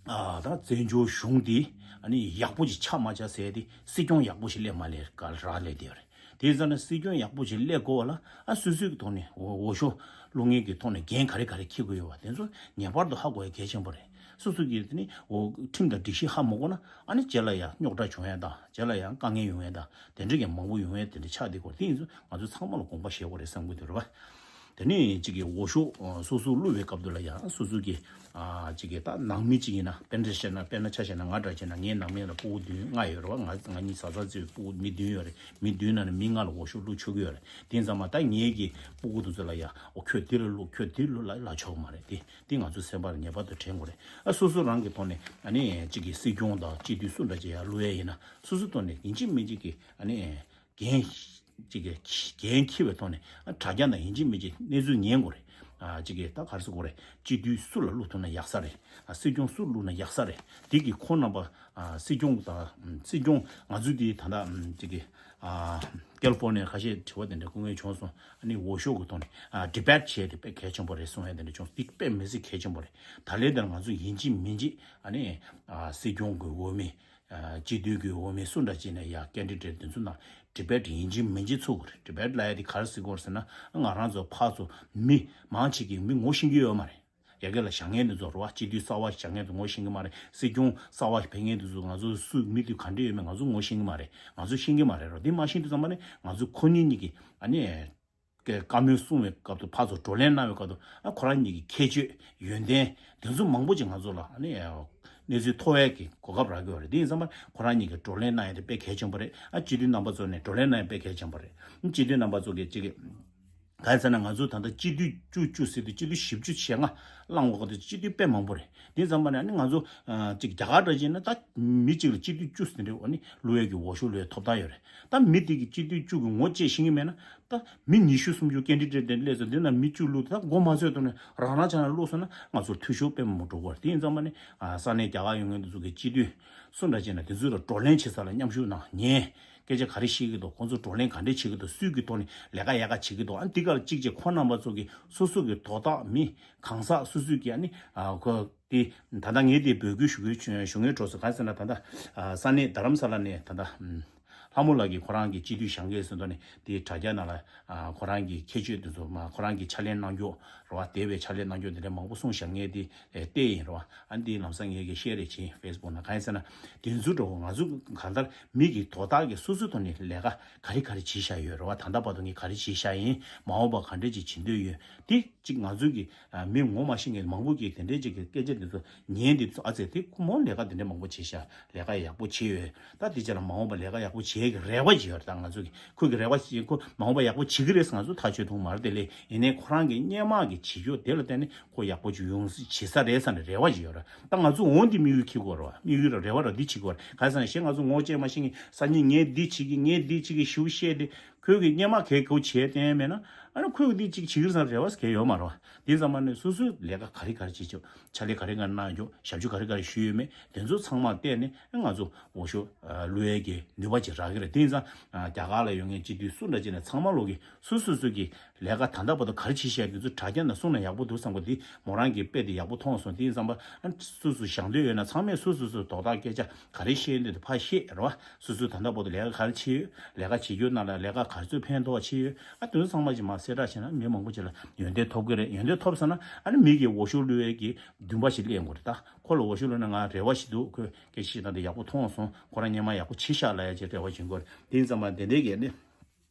ཨ་ད་བཙན་བྱོལ་གཞུང་འདི་ཨ་ནི་ཡག་པོ་ཞིག་ཆགས་མ་ཆགས་ཟེར་ཡས་དེ་སྲིད་སྐྱོང་ཡག་པོ་ཞིག་སླེབས་མ་སླེབས་ག་རག་སླེབས་བསྡད་ཡོད་རེད། དེ་ཙང་ནས་སྲིད་སྐྱོང་ཡག་པོ་ཞིག་སླེབས་དགོས་པ་ལ་ཨ་སོ་སོའི་གི་ཐོག་ནས་འོས་འོས་ཤོག་བླུག་མཁན་གི་ཐོག་ནས་འགན་ག་རེ་ག་རེ་འཁྱེར་དགོས་ཡོད་པ་དེ་ཚོ་ངེས་པར་དུ་ཧ་གོ་ཡ་གལ་ཆེན་པོ་རེད། སོ་སོ་གི་དེ་ནི་འོ་ཁྲིམས་དང་སྒྲིག་གཞི་ཧ་མ་གོ་ན་ཨ་ནི་རྗེས་ལ་ཡང་རྙོག་དྲ་བྱུང་ཡ་དང་རྗེས་ལ་ཡང་དཀའ་ངལ་ཡོང་ཡ་དང་དེ་འདྲ་གི་མང་པོ་ཡོང་ཡ་དེ་འདྲ་ཆགས་བསྡད་ཀྱི་ཡོད་རེད། དེ་ཡིན་ཙང་ང་ཚོ་ཚང་མ་ལ་དགོངས་པ་བཞེས་དགོས་རེད་བསམ་གྱི་འདུག་རེད་བ། དེ་ནས་གཅིག་གིས་འོས་ཤོག་ཨ་སོ་སོ་བླུག་པའི་སྐབས་དུ་ལ་ཡང་སོ་སོ་གི་ཨ་གཅིག་གིས་ད་ནང་མི་གཅིག་ཡིན་ན་དཔེ་འདྲ་བཤད་ན་དཔེར་ན་ཆ་བཞག་ན་ང་འདྲ་བྱས་ན་ངའི་ནང་མི་ལ་སྤུ་གུ་བདུན་ལྔ་ཡོད་རེད་བ། ང་ང་གཉིས་བཟའ་ཚང་བརྩིས་པའི་སྤུ་གུ་མི་བདུན་ཡོད་རེད། མི་བདུན་ནང་ནས་མི་ལྔ་ལ་འོས་ཤོག་བླུག་ཆོག་གི་ཡོད་རེད། དེ་ཡིན་ཙང་མ་ད་ངེད་ཀྱི་སྤུ་གུ་དེ་ཚོ་ལ་ཡང་འོ་ཁྱོད་དེ་ལ་བླུག་ཁྱོད་དེ་ལ་བླུག་ལབ་ལབ་ཆོག་གི་མ་རེད། དེ་དེ་ང་ཚོའི་སེམས་པ་ལ་ངེས་པར་དུ་དྲན་དགོས་རེད། ཨ་སོ་སོ་རང་གི་ཐོག་ནས་ཨ་ནི་གཅིག་གིས་སྲིད་སྐྱོང་དང་སྤྱི་འཐུས་སུ་འདྲ་ཅིག་ཡར་བླུག་ཡས་ཡིན་ན་སོ་སོ་ཐོག་ནས་ཡིན་གཅིག་མིན་གཅིག་གི་ཨ་ནི་འགན་གཅིག་གི་འགན་འཁྱེར་བའི་ཐོག་ནས་ཨ་དྲ་རྒྱ་ནང་ཡིན་གཅིག་མིན་གཅིག་གནས་ཚུལ་ཉན་དགོས་རེད། ཨ་གཅིག་གིས་ད་ག་རེ་ཟེར་དགོས་རེད། སྤྱི་འཐུས་སུ་ལ་བླུག་ཐུབ་ན་ཡག་ས་རེད། ཨ་སྲིད་སྐྱོང་སུ་བླུག་ན་ཡག་ས་རེད། དེ་གི་ཁོང་རྣམ་པ་ཨ་སྲིད་སྐྱོང་དང་སྲིད་སྐྱོང་ང་ཚོ་དེ་ད་ལྟ་གཅིག་གི་ཨ་ཀལ་ཧྥོ་ནི་ཡ་ཁ་ཤས་དྲི་བ་དེ་འདྲ་སྐུ་ངལ་བྱུང་སོང་། ཨ་ནི་འོས་ཤོག་གི་ཐོག་ནས་ཨ་ཌི་བེཊ་བྱས་ཏེ་དཔེ་གལ་ཆེན་པོ་རེད་གསུང་ཡ་དེ་འདྲ་བྱུང་སོང་། དེ་དཔེ་མི་སྲིད་གལ་ཆེན་པོ་རེད། ད་ལན་དེར་ང་ཚོ་ཡིན་གཅིག་མིན་གཅིག་ཨ་ནི་ཨ་སྲིད་སྐྱོང་གི་འོས་མི་ཨ་སྤྱི་འཐུས་ཀྱི་འོས་མི་སུ་འདྲ་ཅིག་ནས་ཡ་ཀེན་ཌི་ཌེཊ་དེ་ཚོ་ནང་ཌི་བེཊ་ཡིན་གཅིག་མིན་གཅིག་ཚུགས་དགོས་རེད། ཌི་བེཊ་ལབ་ཡ་དེ་ག་རེ་ཟེར་དགོས་རེད་ཟེར་ན་ང་རང་ཚོ་ཕར་ཚུར་མི་མང་ཆེ་གིས་མི་ངོ་ཤེས་ཀྱི་ཡོད་མ་རེད། ཡ་གི་ལ་བཞེངས་མཁན་དེ་ཚོ་རེད་བ། སྤྱི་འཐུས་གསར་བ་བཞེངས་མཁན་དེ་ངོ་ཤེས་ཀྱི་མ་རེད། སྲིད་སྐྱོང་གསར་བ་ཕེབས་མཁན་དེ་ཚོ་ང་ཚོ་སུ་མི་དེ་ག་འདྲ་ཡོད་མེད་ང་ཚོ་ངོ་ཤེས་ཀྱི་མ་རེད། ང་ཚོ་ཤེས་ཀྱི་མ་རེད་རོ། དེ་མ་ཤེས་དུས་ཙམ་པ་ནས་ང་ཚོ་ཁོ་གཉིས་གཉིས་ཀྱི་ཨ་ནི་བཀའ་མོལ་གསུང་བའི་སྐབས་དུ་ཕར་ཚུར་བགྲོ་གླེང་གནང་བའི་སྐབས་དུ་ཨ་ཁོ་རང་གཉིས་ཀྱི་ཁྱད་ཆོས་ཡོན་ཏན་དེ་ཚོ་མང་པོ་ཅིག་ང་ཚོ་ལ་ཨ་ནི་གནས་ཚུལ་ཐོབ་ཡས་ཀྱི་གོ་སྐབས་རག་གི་ཡོད་རེད། དེ་ཡིན་ཙམ་པ་ཁོ་རང་གཉིས་ཀྱི་བགྲོ་གླེང་གནང་ཡས་དེ་དཔེ་གལ་ཆེན་པོ་རེད། ཨ་སྤྱི་འཐུས་རྣམ་པ་ཚོ་ནས་བགྲོ་གླེང་གནང་ཡས་དཔེ་གལ་ཆེན་པོ་རེད། སྤྱི་འཐུས་རྣམ་པ་ཚོ་གིས་གཅིག་གི་གང་ཡིན་ཟེར་ན་ང་ཚོ་ད་ལྟ་སྤྱི་འཐུས་བཅུ་བཅུ་ཟེར་དུས་སྤྱི་འཐུས་བཞི་བཅུ་ཞེ་ལྔ་བླངས་འོག་ཏུ་སྤྱི་འཐུས་དཔེ་མང་པོ་རེད། དེ་ཙམ་པ་ནས་ཨ་ནི་ང་ཚོ་ཨ་ཅིག་རྒྱ་གར་འདྲ་བྱས་ན་ད་མི་གཅིག་ལ་སྤྱི་འཐུས་བཅུ་ཟེར་འདྲ་ཨ་ནི་བླུག་ཡས་ཀྱི་འོས་ཤོག་བླུག་ཡས་ཐོབ་ཐང་ཡོད་རེད། ད་མི་དེ་གི་སྤྱི་འཐུས་བཅུ་གི་ངོ་བཅད་ཤེས་ཀྱི་མེད་ན་ད་མི་ཉི་ཤུ་སུམ་ཅུ་ཀེན་ཌི་ཌེཊ་དེ་སླེབས་སོང་། དེ་ན་མི་བཅུ་བླུགས་ད་མགོ་མ་ཚོས་ཐོག་ནས་རང་རང་ཆ་ནས་བླུགས་སོང་ན་ང་ཚོར་འཐུས་ཤོར་དཔེ་མང་པོ་འགྲོ་གི་རེད། དེ་ཡིན་ཙམ་པ་ནི་ཨ་ས་གནས་རྒྱ་གར་ཡོང་མཁན་དེ་ཚོ་གི་སྤྱི་འཐུས་སུ་འདྲ་བྱས་ན་དེ་ཚོ་ལ་བགྲོ་གླེང་བྱེད་ས་ལ་མཉམ་ཞུགས་གནང་ཉན། སྐད་ཆ་ག་རེ་བཤད་ཀྱི་འདུག་ཁོང་ཚོ་བགྲོ་གླེང་ག་འདྲས་བྱེད་ཀྱི་འདུག་སུས་ཀྱི་ཐོག་ནས་ལས་ཀ་ཡག་ག་བྱེད་ཀྱི་འདུག་ཨ་འདི་གར་གཅིག་བྱས་ཁོ་རྣམ་པ་ཚོ་གི་སོ་སོ་གི་དོ་བདག་མི་གང་ཟག་སོ་སོས་ཀྱི་ཨ་ནི་ཨ་ཁོ་དེ་ད་ལྟ་ངས་དེ་འབོད་སྐུལ་ཞུ་གི་ཞུ་ངེས་འགྲོ་སོང་། གང་ཟེར་ན་ད་ལྟ་ཨ་ས་གནས་རྡ་རམ་ས་ལ་ནས་ད་ལྟ་ཨམ་ལྷ་མོ་ལགས་ཀྱིས་ཁོ་རང་གི་སྤྱི་འཐུས་བཞེངས་གི་ཟེར་དོ་ནས་དེ་དྲ་རྒྱ་ནང་ལ་ཨ་ཁོ་རང་གི་ཁྱད་ཆོས་དེ་ཚོ་མ་ཁོ་རང་གི་ཕྱག་ལས་གནང་རྒྱུ་རེད་བ། དེ་བས་ཕྱག་ལས་གནང་རྒྱུ་དེ་འདྲ་མང་པོ་གསུངས་བཞག་ངས་དེ་ཨེ་བལྟས་ཡིན་རེད་བ། ཨ་འདི་ལམ་སང་ངས་ཀྱི་ཤེར་རེ་བྱེད་ཕེ་སི་བུག་ནང་གང་ཡིན་ཟེར་ན་དེ་ཚོ་འགྲོ་ང་ཚོ་གང་ལྟར་མི་གི་དོ་བདག་གི་སོ་སོའི་ཐོག་ནས་ལས་ཀ་ག་རེ་ག་རེ་བྱེད་བཞག་ཡོད་རེད་བ། ད་ལྟ་བར་དུ་ངས་ག་རེ་བྱེད་བཞག་ཡིན། མ་འོངས་པ་ག་འདྲ་ཅིག་བྱེད་འདོད་ཡོད། དེ་གཅིག་ང་ཚོ་གི་ཨ་མི་ངོ་མ་ཤེས་མཁན་མང་པོ་གིས་དེ་འདྲའི་ཅིག་གི་སྐད་ཆ་དེ་ཚོ་ཉན་དེ་ཚོ་ཨ་ཙེ་དེ་ཁོ་མོ་ལས་ཀ་དེ་འདྲ་མང་པོ་བྱེད་ཤག་ལས་ཀ་ཡག་པོ་བྱེད་ཡོད། ད་དེ་ཅག་ལ་མ་འོངས་པ་ལས་ཀ་ཡག་པོ་བྱེད་ཀྱི་རེ་བ་ཅིག་ཡོད་རེད། ད་ང་ཚོ་གི་ཁོ་གི་རེ་བ་ཅིག་ཁོ་མ་འོངས་པ་ཡག་པོ་བྱེད་ཀྱི་རེད་ཟེར་ང་ཚོ་ཐག་ཆོད་ཐུབ་མ་རེད། དེ་ལས་ཡིན་ནའི་ཁོ་རང་གི་སྔོན་མ་གི་བྱེད་ཕྱོགས་དེ་ལ་བརྟེན་ནས་ཁོ་ཡག་པོ་ཅིག་ཡོང་ས་བྱེད་ས་རེད་བསམ་ནས་རེ་བ་ཅིག་ཡོད་རེད། ད་ང་ཚོ་འོང་དེ་དམིགས་ཡུལ་འཁྱེར་དགོས་རེད་བ། དམིགས་ཡུལ་རེ་བ་ར་འདི་བྱེད་དགོས་རེད། གང་ཟེར་ན་གཞན་ང་ཚོ་ངོ་བཅད་མ་ཤེས་ཀྱི་སང་ཉིན་ངས་འདི་བྱེད་ཀྱི་ངས་འདི་བྱེད་ཀྱི་ཞུ་བཤད་དེ། ཁོས་གི་སྔོན་མ་གལ་ཁོ་བྱས་བསྟན་མེད་ན། ཨ་ནི་ཁོས་གི་འདི་གཅིག་བྱེད་ཀྱི་རེད་བསམ་རེ་བ་གལ་ཡོད་མ་རེད་བ། དེ་ཙམ་པ་ནས་སོ་སོའི་ལས་ཀ་ག་རེ་ག་རེ་བྱེད་ཆོག་ཕྱག་ལས་ག་རེ་ག་རེ་གནང་ཆོག་ཞབས་ཞུ་ག་རེ་ག་རེ་ཞུས་ཡོད་མེད། དེ་ཚོ་ཚང་མ་བལྟས་ནས་ང་ཚོ་འོག་ཤོག་བླུ་ཡས་ཀྱི་ནུས་པ་ཅིག་རག་གི་རེད། དེ་ཙང་རྒྱ་གར་ལ་ཡོད་མཁན་སྤྱི་འཐུས་སུ་འདྲ་ཅིག་ན་ཚང་མ་ལོག་གི་སོ་སོ་སོ་གི་ལས་ཀ་ད་ལྟ་བར་དུ་ག་རེ་བྱེད་བཞག་དེ་ཚོ་དྲ་རྒྱ་ནང་གསུངས་ན་ཡག་པོ་འདུག་བསམ་གི། དེ་མོ་རང་གི་དཔེ་དེ་ཡག་པོ་མཐོང་སོང་། དེ་ཙམ་པ་སོ་སོ་ཞང་འདོད་ཡོད་ན་ཚང་མས་སོ་སོ་སོ་དོགས་དག་སྐད་ཆ་ག་རེ་བཤད་འདོད་དེ་ཕར་བཤད་རེད་བ། སོ་སོས་ད་ལྟ་བར་དུ་ལས་ཀ་ག་རེ་བྱས་ཡོད། ལས་ཀ་བྱེད་རྒྱུ་ནང་ལ་ལས་ཀ་ག་ཚོད་ཕན་ཐོགས་བྱས་ཡོད། ཨ་དེ་ཚོ་ཚང་མ་ཅིག་མར་གསལ་བསྒྲགས་བྱས་ན་མི་མང་པོ་ཅིག་ལ་ཡོན་ཏན་ཐོབ་གི་རེད། ཡོན་ཏན་ཐོབ་ཟེར་ན་ཨ་ནི་མི་གིས་འོག་ཤོག་བླུ་ཡས་ཀྱི་འདུན་པ་ཞིག་སླེབས་དགོས་རེད། ད་ཁོ་ལ་འོག་ཤོག་བླུ་ན་ང་རེ་བ་ཞིག་འདུག་ཁོས་སྐད་ཆ་བཤད་སྟངས་དེ་ཡག་པོ་མཐོང་སོང་། ཁོ་རང་སྔོན་མ་ཡག་པོ་བྱས་ཤག་ལབ་ཡ་ཅིག་རེ་བ་བྱེད་དགོས་རེད། དེ་ཙམ་པ་དེ་འདྲའི་གི་ནི།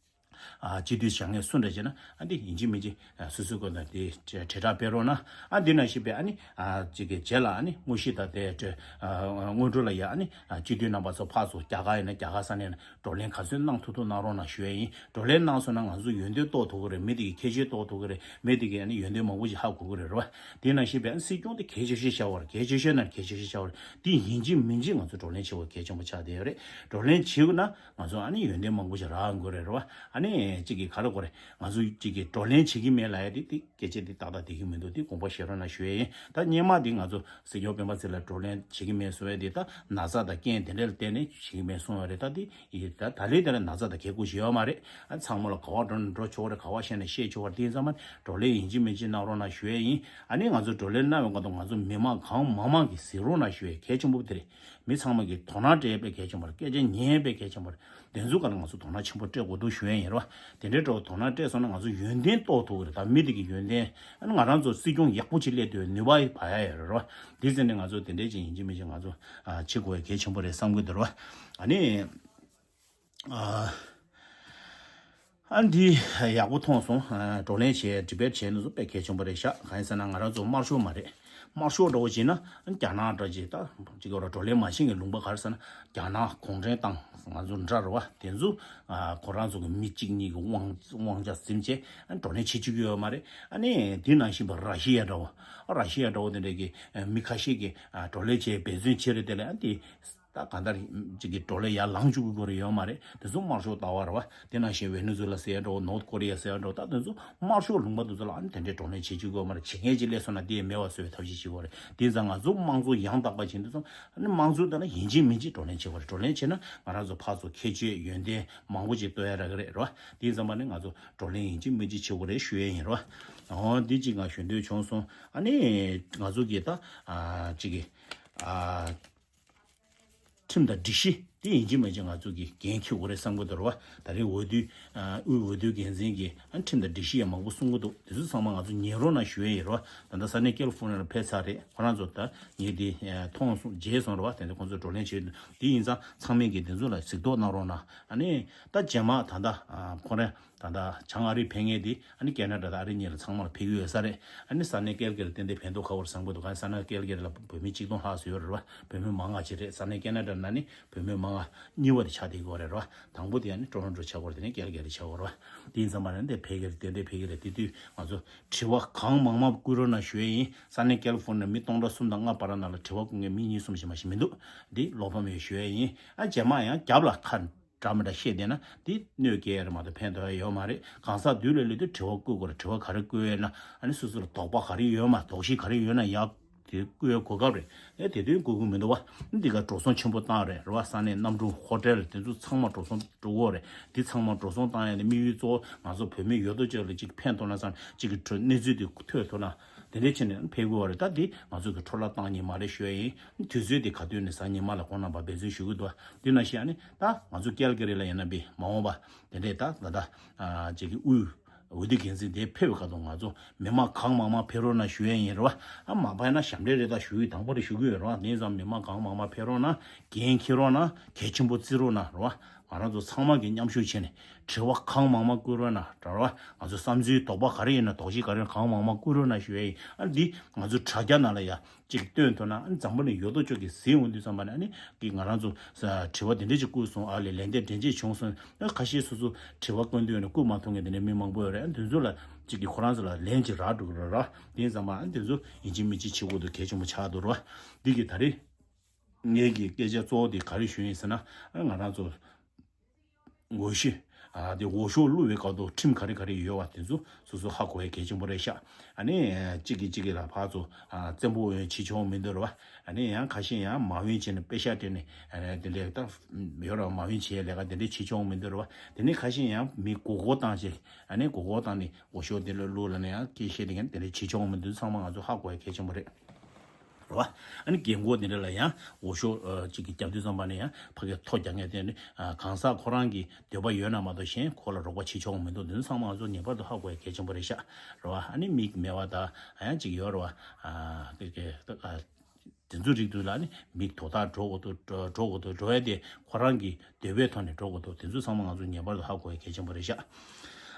ཨ་སྤྱི་འཐུས་བཞེངས་མཁན་སུ་འདྲ་བྱས་ན་ཨ་འདི་ཡིན་གཅིག་མིན་གཅིག་ཨ་སོ་སོའི་སྐོར་ལ་དེ་དྲིལ་བསྒྲགས་སྤེལ་རོགས་གནང་། ཨ་འདི་ནང་བཞིན་པའི་ཨ་ནི་ཨ་གཅིག་གི་རྗེས་ལ་ཨ་ནི་དངོས་གཞི་དང་དེ་དྲིལ་ཨ་སྔོན་འགྲོ་ལ་ཡ་ཨ་ནི་ཨ་སྤྱི་འཐུས་རྣམ་པ་ཚོ་ཕར་ཚུར་རྒྱ་གར་ཡིན་ན་རྒྱ་གར་ས་གནས་ན་བགྲོ་གླེང་ག་ཚོད་གནང་ཐུབ་ཐུབ་གནང་རོགས་གནང་ཞུ་ཡ་ཡིན། བགྲོ་གླེང་གནང་སོང་ན་ང་ཚོ་ཡོན་ཏན་རྟོགས་ཐུབ་ཀྱི་རེད། མི་དེ་གི་ཁྱད་ཆོས་རྟོགས་ཐུབ་ཀྱི་རེད། མི་དེ་གི་ཨ་ནི་ཡོན་ཏན་མང་པོ་ཞིག་ཧ་གོ་གི་རེད། རེད་བ། དེ་ནང་བཞིན་པའི་ཨ་ནི་སྲིད་སྐྱོང་དེ་གལ་ཆེ་ཤོས་ཆགས་པ་རེད། གལ་ཆེ་ཤོས་ནང་གལ་ཆེ་ཤོས་ཆགས་པ་རེད། དེ་ཡིན་གཅིག་མིན་གཅིག་ང་ཚོ་བགྲོ་གླེང་བྱེད་དགོས་གལ་ཆེན་པོ་ཆགས་བསྡད་ཡོད་རེད། བགྲོ་གླེང་བྱེད་དགོས་ན་ང་ཚོ་ཨ་ནི་ཡོན་ཏན་མང་པོ་ཞིག་རག་དགོས་རེད། རེད་བ། ཨ་ནི་གཅིག་གིས་ག་རེ་དགོས་རེད། ང་ཚོ་གཅིག་གིས་བགྲོ་གླེང་བྱེད་ཀྱི་མེད་ལབ་ཡ་དེ་དེ་སྐད་ཆ་དེ་ཏག་ཏག་བསྡད་ཀྱི་མི་འདུག་དེ་དགོངས་པ་བཞེས་རོགས་གནང་ཞུ་ཡ་ཡིན། ད་སྔོན་མ་དེ་ང་ཚོ་སྲིད་སྐྱོང་སྤེན་པ་ཚེ་ལགས་བགྲོ་གླེང་བྱེད་ཀྱི་མེད་གསུང་ཡ་དེ་ད་ན་ཚ་དང་རྐྱེན་དེ་འདྲ་ལ་བརྟེན་ནས་བྱེད་ཀྱི་མེད་གསུང་བ་རེད། ད་དེ་ཡིན། ད་ད་ལོའི་དེ་ལ་ན་ཚ་དང་གལ་དགོས་ཞིག་ཡོད་མ་རེད། ཨ་ཚང་མ་ལ་ག་བ་འགྲོ་ན་འགྲོ་ཆོག་རེད། ག་བ་བཤད་ན་བཤད་ཆོག་རེད། དེ་ཡིན་ཙང་མ་བགྲོ་གླེང་ཡིན་གཅིག་མིན་གཅིག་གནང་རོགས་གནང་ཞུ་ཡ་ཡིན། ཨ་ནི་ང་ཚོ་བགྲོ་གླེང་གནང་བའི་སྐབས་དུ་ང་ཚོ་མི་མང་གང་མང་མང་གིས་གཟིགས་རོགས་གནང་ཞུ་ཡ་གལ་ཆེན་པོ་དེ་རེད། མི་ཚང་མ་གིས་དོ་སྣང་སྤྲད་པའི་གལ་ཆེན་པོ་རེད། སྐད་ཆ་ཉན་པའི་གལ་ཆེན་པོ་རེད། དེ་ཚོའི་སྒང་ལ་ང་ཚོ་དོ་སྣང་ཆེན་པོ་སྤྲད་དགོས་འདུག་ཞུ་ཡ་ཡིན། རེད་བ། དེ་འདྲའི་འགྲོ་དོ་སྣང་སྤྲད་སོང་ན་ང་ཚོ་ཡོན་ཏན་རྟོགས་ཐུབ་ཀྱི་རེད། ད་མི་དེ་གི་ཡོན་ཏན་ཨ་ནི་ང་རང་ཚོ་སྲིད་སྐྱོང་ཡག་པོ་ཅིག་སླེབས་དུས་ནུས་པ་བ་ཡ་ཡོད་རེད། རེད་བ། དེ་ཟེར་ནས་ང་ཚོ་དེ་འདྲའི་ཅིག་ཡིན་གཅིག་མིན་གཅིག་ང་ཚོ་ཨ་བྱེད་དགོས་པའི་གལ་ཆེན་པོ་རེད་བསམ་གྱི་འདུག་རེད་བ། ཨ་ནི། ཨ་ཨ་འདི་ཡག་པོ་མཐོང་སོང་། ཨ་བགྲོ་གླེང་བྱས་ཌི་བེཊ་བྱས་ནས་སུ་དཔེ་གལ་ཆེན་པོ་རེད་ཤག་གང་ཡིན་ཟེར་ན་ང་རང་ཚོ་དམར་ཤོག་མ་རེད། དམར་ཤོག་འདྲ་བོ་བྱས་ན་རྒྱ་ནག་འདྲ་ཅིག་ད་ཅིག་བགྲོ་གླེང་མ་བྱེད་མཁན་ལུང་པ་ག་རེ་ཟེར་ན་རྒྱ་ནག་གུང་ཁྲན་ཏང་ང་ཚོ་འདྲ་རེད་བ། དེ་ཚོ་ཨ་ཁོ་རང་ཚོ་གི་མི་གཅིག་གཉིས་ཀྱི་དབང་དབང་ཆ་ཟིན་བྱས་ཨ་བགྲོ་གླེང་བྱེད་བཅུག་གི་ཡོད་མ་རེད། ཨ་ནི་དེ་ནང་བཞིན་པ་ར་ཤི་ཡ་འདྲ་བོ། ཨ་ར་ཤི་ཡ་འདྲ་བོ་དེ་འདྲ་གི་ཨ་མི་ཁ་ཤས་ཀྱིས་ཨ་བགྲོ་གླེང་བྱས་འབད་བརྩོན་བྱས་རེད། དེ་ལས་ཨ་དེ། ད་གང་ལྟར་ཅིག་གི་བགྲོ་གླེང་ཡར་ལངས་བཅུག་གི་དགོས་རེད་ཡོད་མ་རེད། དེ་ཚོ་དམར་ཤོག་ལྟ་བ་རེད་བ། དེ་ནང་བཞིན་ཝེ་ནེ་ཛུ་ལ་ཟེར་ཡ་འདྲ་བོ་ནོར་ཐ་ཀོ་རི་ཡ་ཟེར་ཡ་འདྲ་བོ་ད་དེ་ཚོ་དམར་ཤོག་ལུང་པ་དེ་ཚོ་ལ་ཨ་ནི་དེ་འདྲའི་བགྲོ་གླེང་བྱེད་བཅུག་གི་ཡོད་མ་རེད། བྱེད་མཁན་ཅིག་སླེབས་སོང་ན་དེས་མེད་པ་བཟོ་བའི་ཐབས་ཤེས་བྱེད་དགོས་རེད། དེ་ཙང་ང་ཚོ་དམངས་གཙོ་ཡང་དག་པ་བྱེད་འདི་ཚོ་ཨ་ནི་དམངས་གཙོ་ལྟར་ན་ཡིན་གཅིག་མིན་གཅིག་བགྲོ་གླེང་བྱེད་དགོས་རེད། བགྲོ་གླེང་བྱེད་ན་ང་རང་ཚོ་ཕར་ཚུར་ཁྱད་ཆོས་ཡོན་ཏན་མང་པོ་ཅིག་རྟོགས་ཡ་རག་གི་རེད། རེད་བ། དེ་ཙམ་པ་ནི་ང་ཚོ་བགྲོ་གླེང་ཡིན་གཅིག་མིན་གཅིག་བྱེད་དགོས་རེད་ཞུ་ཡ་ཡིན། རེད་བ། འོ་འདི་གཅིག་ང་ཞུ་འདོད་བྱུང་སོང་། ཨ་ནི་ང་ཚོ་གི་ད་ཨ་གཅིག་གི་ཨ། ཁྲིམས་དང་སྒྲིག་གཞི་དེ་ཡིན་གཅིག་མིན་གཅིག་ང་ཚོ་གིས་འགན་འཁྱེར་དགོས་རེད་བསམ་གྱི་འདུག་རེད་བ། ད་རེས་འོས་བསྡུ་ཨ་དབུས་འོས་བསྡུ་འགན་འཛིན་གྱིས་ཨ་ཁྲིམས་དང་སྒྲིག་གཞི་ཡང་མང་པོ་གསུང་གི་འདུག་དེ་ཚོ་ཚང་མ་ང་ཚོ་ཉན་རོགས་གནང་ཞུ་ཡས་ཡིན། རེད་བ། ད་ལྟ་ས་གནས་ཀེ་ལི་ཧྥོ་ནི་ཡ་ལ་ཕེབས་ཚར་རེད། ཁོ་རང་ཚོ་ད་ངས་དེ་ཨ་མཐོང་སོང་མཇལ་སོང་། རེད་བ། དེ་ནས་ཁོང་ཚོ་བགྲོ་གླེང་བྱས་འདུག་དེ་ཡིན་ཙང་ཚང་མས་ཀྱིས་དེ་ཚོ་ལ་གཟིགས་རྟོག་གནང་རོགས་གནང་། ཨ་ནི་ད་རྗེས་མ་ད་ལྟ་ཨ་ཁོ་རང་། ད་ལྟ་བྱང་ཨ་རི་ཕེབས་མཁན་དེ་ཨ་ནི་ཁེ་ན་ཌ་དང་ཨ་རི་གཉིས་ལ་ཚང་མ་ལ་ཕེབས་ཀྱི་ཡོད་ས་རེད། ཨ་ནི་ས་གནས་ཀལ་ག་རི་ཏན་ཏན་ཕན་ཐོགས་ཁ་པོ་རེད་བསམ་གྱི་འདུག་ག་ས་གནས་ཀལ་ག་རི་ལ་བོད་མི་ཆིག་སྟོང་ལྷག་ཙམ་ཡོད་རེད་བ། བོད་མི་མང་ང་ཅིག་རེད། ས་གནས་ཁེ་ན་ཌ་ནང་ནི་བོད་མི་མང་ང་གཉིས་པ་དེ་ཆགས་བསྡད་ཀྱི་ཡོད་རེད་བ། དང་པོ་དེ་ཨ་ནི་ཊོ་རོན་ཊོ་ཆགས་ཀྱི་ཡོད་རེད། དེ་ནས་ཀལ་ག་རི་ཆགས་ཀྱི་ཡོད་རེད་བ། དེ་ཡིན་ཙང་མ་རེད་དེ་ཕེབས་ཀྱི་རེད། ཏན་ཏན་ཕེབས་ཀྱི་རེད། དེ་དུས་ང་ཚོ་དྲི་བ་གང་མང་མང་བསྐུར་རོགས་གནང་ཞུ་ཡས་ཡིན། ས་གནས་ཀལ་ཧྥོ་ནི་ཡ་མི་སྟོང་ཕྲག་གསུམ་དང་ལྔ་བར་ན་ལ་དྲི་བ་བསྐུར་མཁན་མི་གཉིས་གསུམ་ཞིག་མ་ཞིག་མི་འདུག་འདི་བློ་ཕམ་ཡོད་ཞུ་ཡས་ཡིན། ཨ་རྗེས་མ་ཡང་རྒྱབ་ལ་ཁ་འདྲ་མི་འདྲ་བཤད་བསྡད་ན་དེ་གནོད་སྐྱེལ་ཡ་རེད་མ་གཏོགས་ཕན་ཐོགས་ཡ་ཡོད་མ་རེད། གང་ཟག་དུས་ལ་སླེབས་དུས་དྲི་བ་བསྐུར་དགོས་རེད། དྲི་བ་ག་རེ་བསྐུར་ཡོད་ན་ཨ་ནི་སོ་སོ་ལ་དོགས་པ་ག་རེ་ཡོད་མ་དོགས་གཞི་ག་རེ་ཡོད་ན་ཡག་དེ་བསྐུར་ཡ་གོ་སྐབས་རེད། ཨེ་དེ་དུས་བསྐུར་གི་མི་འདུག་བ། འདི་ག་འགྲོ་སོང་ཆེན་པོ་བཏང་རེད། རེད་བ། ས་གནས་གནམ་གྲུ་ཧོ་ཊེལ་དེ་ཚོ་ཚང་མ་འགྲོ་སོང་འགྲོ་གི་རེད། འདི་ཚང་མ་འགྲོ་སོང་བཏང་ཡ་དེ་དམིགས་ཡུལ་གཙོ་བོ་ང་ཚོ་བོད་མི་ཡོད་དོ་ཅོག་ལ་ཅིག་ཕན་ཐོགས་ན་བསམ་ཅིག་གི་གནས་ཚུལ་དེ་ཐོས་ཐུབ་ན། དེ་འདྲའི་ཕྱིར་ནས་ཕེབས་དགོས་པ་རེད། ད་འདི་ང་ཚོ་གི་འཕྲོ་བརླག་བཏང་ཉིན་མ་རེད་ཞུ་ཡ་ཡིན། དུས་ཚོད་འདི་ག་དུས་ནས་གཟའ་ཉི་མ་ལ་ཁོང་རྣམ་པ་འབད་བརྩོན་ཞུ་གི་འདུག་དེ་ནང་བཞིན་ཨ་ནི་ད་ང་ཚོ་ཀལ་ག་རི་ལ་ཡིན་ན་པའི་མ་འོངས་པ་དེ་འདྲའི་ད་ད་ད་ཅིག་གི་དབུས་འོས་བསྡུ་འགན་འཛིན་དེ་ཕེབས་པའི་སྐབས་དུ་ང་ཚོ་མི་མང་གང་མང་མང་ཕེབས་རོགས་གནང་ཞུ་ཡ་ཡིན། རེད་བ། ཨ་མ་ཕེབས་ན་ཞབས་འདྲེན་རེད། ད་ཞུ་ཡི་དང་པོ་རེད་ཞུ་གི་ཡོད། རེད་བ། དེ་ཙམ་མི་མང་གང་མང་མང་ཕེབས་རོགས་གནང་། འགན་འཁྱེར་རོགས་གནང་། གལ་ཆེན་པོ་བརྩི་རོགས་གནང་། རེད་བ། ང་རང་ཚོ་ཚང་མ་གིས་མཉམ་ཞུགས་བྱས་ནས་དྲི་བ་གང་མང་མང་བསྐུར་རོགས་གནང་། རེད་བ། ང་ཚོ་བསམ་ཚུལ་དོགས་པ་ག་རེ་ཡིན་ན་དོགས་གཞི་ག་རེ་ཡིན་ན་གང་མང་མང་བསྐུར་རོགས་གནང་ཞུ་ཡ་ཡིན། ཨ་འདི་ང་ཚོ་དྲ་རྒྱ་ནང་ལ་ཡ་གཅིག་སྟོན་ཐུབ་ན་ཨ་ནི་འཛམ་བུ་གླིང་ཡོད་དོ་ཅོག་གིས་གཟིགས་འོང་དུས་ཙམ་པ་ནས་ཨ་ནི་གི་ང་རང་ཚོ་ས་དྲི་བ་དེ་འདྲས་ཅིག་བསྐུར་སོང་། ཨ་ལས་ལན་འདེབས་འདྲེན་བྱེད་བྱུང་སོང་། ཨ་ཁ་ཤས་སོ་སོ་དྲི་བ་བསྐུར་འདོད་ཡོད་ན་བསྐུར་མ་ཐུབ་མཁན་དེ་འདྲས་མི་མང་པོ་ཡོད་རེད། ཨ་དེ་ཚོ་ལ་གཅིག་གི་ཁོ་རང་ཚོ་ལ་ལན་ཅིག་རག་འགྲོ་གི་རེད། ར་དེ་ཙམ་པ་ཨ་ནི་དེ་ཚོ་ཡིན་གཅིག་མིན་གཅིག་བྱེད་དགོས་འདུག་གལ་ཆེན་པོ་ཆགས་འདུག་ར། འདི་གི་ད་རེས་ངེད་ཀྱི་སྐད་ཆ་གཙོ་བོ་དེ་ག་རེ་ཞུ་ཡིན་ཟེར་ན། ཨ་ང་རང་ཚོ་ངོ་ཤེས་ ཨ་དེ་འོས་ཤོག་བླུག་པའི་སྐབས་དུ་ཁྲིམས་ག་རེ་ག་རེ་ཡོད་པ་དེ་ཚོ་སོ་སོ་ཧ་གོ་ཡ་གལ་ཆེན་པོ་རེད་ཤག་ཨ་ནི་གཅིག་གིས་གཅིག་གིས་ལ་ཕར་ཚུར་ཨ་བཙན་པོ་འོས་བྱེད་ཆོག་མི་འདུག་རེད་བ། ཨ་ནི་ཡང་ཁ་ཤས་ཡང་མ་འོས་བྱས་ནས་པེ་ཤག་སྤྲད་ནས་ཨ་ནི་དེ་འདྲའི་ད་ཡོད་རེད་བ། མ་འོས་བྱེད་ཡ་ལས་ཀ་དེ་འདྲའི་བྱེད་ཆོག་མི་འདུག་རེད་བ། དེ་ནས་ཁ་ཤས་ཡང་མི་མགོ་སྐོར་བཏང་བྱས་ཨ་ནི་མགོ་སྐོར་བཏང་ནས་འོས་ཤོག་དེ་ལ་བླུག་ལབ་ནས་ཡང་སྐད་བཤད་དེ་ཡང་དེ་འདྲའི་བྱེད་ཆོག་མི་འདུག་ཚང་མ་ང་ཚོ་ཧ་གོ་ཡ་གལ་ཆེན་པོ་རེད། རེད་བ། ཨ་ནི་རྒན་གོག་དེ་འདྲ་ལ་ཡང་འོས་ཤོག་ཨ་གཅིག་གིས་རྒྱབ་དུས་ཙམ་པ་ནས་ཡང་ཕ་གིར་ཐོ་རྒྱག་མཁན་དེ་ནི་ཨ་གང་ཟག་ཁོ་རང་གི་འདོད་པ་ཡོད་ན་མ་གཏོགས་གཞན་ཁོ་ལ་རོགས་པ་བྱེད་ཆོག་མི་འདུག་དེ་ཚོ་ཚང་མ་ང་ཚོ་ངེས་པར་དུ་ཧ་གོ་ཡ་གལ་ཆེན་པོ་རེད་ཤག་རེད་བ། ཨ་ནི་མིག་མེད་པ་དང་ཨ་ཡང་གཅིག་ཡོད་རེད་བ། ཨ་དེ་ག་ཨ་དེ་ཚོ་རིགས་དུ་ལ་ནི་མིག་དོ་ཐག་འགྲོ་དགོས་འདུག་འགྲོ་འགྲོ་དགོས་འདུག་འགྲོ་ཡ་དེ་ཁོ་རང་གི་འདོད་པའི་ཐོག་ནས་འགྲོ་དགོས་འདུག་དེ་ཚོ་ཚང་མ་ང་ཚོ་ངེས་པར་དུ་ཧ་གོ་ཡ་གལ་ཆེན་པོ་རེད་ཤག་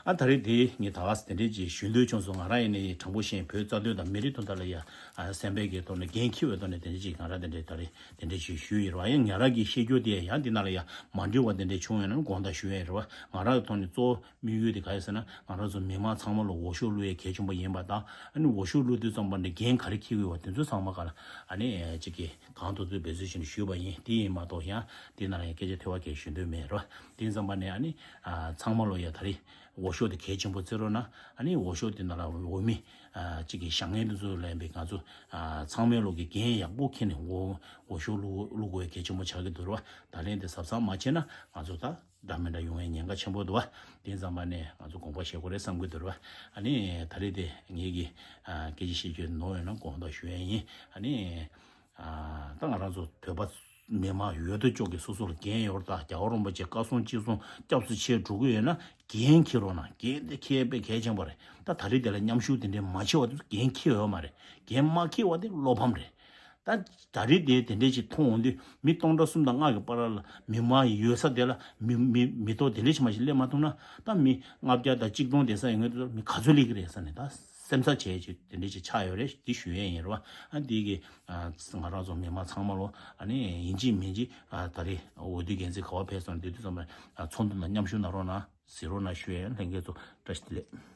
ཨ་ད་རེས་དེ་ངས་ད་ག་ས་དེ་འདྲས་ཅིག་ཞུ་འདོད་བྱུང་སོང་། ང་རང་ཡིན་ནའི་དྲང་པོ་བཤད་ཡིན། བོད་རྩ་དོན་དང་མི་རིགས་དོན་དག་ལ་ཡ་ཨ་སེམས་པའི་གི་ཐོག་ནས་འགན་འཁྱེར་བའི་ཐོག་ནས་དེ་འདྲས་ཅིག་ང་རང་དེ་འདྲས་ད་རེས་དེ་འདྲས་ཅིག་ཞུས་ཡིན་རེད་བ། ཡང་ང་རང་གི་ཤེས་རྒྱུ་དེ་ཡང་འདི་ནང་ལ་ཡ་མ་འགྲིག་པ་དེ་འདྲས་བྱུང་ཡོད་ན་དགོངས་དག་ཞུ་ཡ་ཡིན་རེད་བ། ང་རང་གི་ཐོག་ནས་གཙོ་བོ་དམིགས་ཡུལ་དེ་ག་རེ་ཟེར་ན་ང་རང་ཚོ་མི་མང་ཚང་མ་ལ་འོས་ཤོག་བླུག་ཡ་གལ་ཆེན་པོ་ཡིན་པ་དང་ཨ་ནི་འོས་ཤོག་བླུག་དུས་ཙམ་པ་ནས་འགན་ག་རེ་འཁྱེར་དགོས་པ་དེ་ཚོ་ཚང་མ་ག་ལ་ཨ་ནི་ཅིག་གི་གང་ཐུབ་ཐུབ་འབད་བརྩོན་ཞུས་ནས་ཞུས་པ་ཡིན། དེ་ཡིན་མ་གཏོགས་ཡང་དེ་ནང་ལ་ཡང་སྐད་ཆ་ཐོས་པ་གལ་ཞུ་འདོད་མེད་རོ། དེ་ཙམ་པ་ནས་ཨ་ནི་ཨ་ཚང་མ་ལོ་ཡ་ད་རེས་འོས་ཤོག་དེ་གལ་ཆེན་པོ་བརྩི་རོགས་གནང་། ཨ་ནི་འོས་ཤོག་དེ་ནང་ལ་འོས་མི་ཨ་གཅིག་གི་བཞེངས་མཁན་དེ་ཚོ་ལ་ཡིན་པའི་ང་ཚོ་ཨ་ཚང་མའི་ལོ་གི་འགན་ཡག་པོ་འཁྱེར་ནས་འོས་འོས་ཤོག་བླུག་བླུག་དགོས་གལ་ཆེན་པོ་ཆགས་ཀྱི་འདུག་རོ། ད་ལན་དེ་གཟབ་གཟབ་མ་བྱས་ན་ང་ཚོ་ད་འདྲ་མི་འདྲ་ཡོང་བའི་ཉེན་ཁ་ཆེན་པོ་འདུག་བ། དེ་ཙམ་པ་ནས་ང་ཚོ་དགོངས་པ་བཞེས་དགོས་རེད་བསམ་གྱི་འདུག་རོ། ཨ་ནི་ད་རེས་དེ་ངེད་ཀྱི་ཨ་སྐད་ཆ་བཤད་རྒྱུ་ནོར་ཡོད་ན་དགོངས་དག་ཞུ་ཡ་ཡིན། ཨ་ནི། ཨ་ད་ང་རང་ཚོ་བོད་པ་མི་མང་ཡོད་དོ་ཅོག་གི་སོ་སོ་ལ་འགན་ཡོད་རེད། ད་རྒྱལ་བ་རིན་པོ་ཆེ་བཀའ་གསུང་ཅི་གསུང་སྐྱབས་སུ་མཆི་འགྲོ་གི་ཡོད་ན་འགན་འཁྱེར་རོགས་གནང་། འགན་དེ་འཁྱེར་དཔེ་གལ་ཆེན་པོ་རེད། ད་ད་རེས་དེ་ལ་མཉམ་ཞུགས་དེ་འདྲའི་མ་བྱས་པ་དེ་ཚོ་འགན་འཁྱེར་ཡོད་མ་རེད། འགན་མ་འཁྱེར་བ་དེ་བློ་ཕམ་རེད། ད་ད་རེས་དེ་དེ་འདྲའི་ཅིག་མཐོང་འོང་དུས་མི་སྟོང་ཕྲག་གསུམ་དང་ལྔ་གི་བར་ལ་མི་མང་ཡོད་ས་དེ་ལ་མི་མི་མི་ཐོག་དེ་འདྲའི་ཅིག་མ་ཞིག་སླེབས་མ་ཐུབ་ན་ད་མི་ལྔ་བརྒྱ་དང་གཅིག་སྟོང་དེ་ས་ཡོང་གི་འདུག་མི་ག་ཚོད་སླེབས་ཀྱི་རེད་ཟེར་ནས་ད། སེམས་འཚབ་བྱས་ཅིག་དེ་འདྲ་ཅིག་ཆགས་ཡོད་རེད། འདི་ཞུ་ཡས་ཡིན་རེད་བ། ཨ་འདི་གི་ཨ་ང་རང་ཚོ་མི་མང་ཚང་མ་ལོ་ཨ་ནི་ཡིན་གཅིག་མིན་གཅིག་ཨ་ད་རེས་འོས་བསྡུའི་འགན་འཛིན་ག་པར་ཕེབས་སོང་དེ་དུས་ཙམ་པ་ཨ་ཚོགས་འདུ་ནང་མཉམ་ཞུགས་གནང་རོགས་གནང་ཟེར་རོགས་གནང་ཞུ་ཡས་ཡིན། ལྷན་རྒྱས་ཚོ་བཀྲ་ཤིས་བདེ་ལེགས།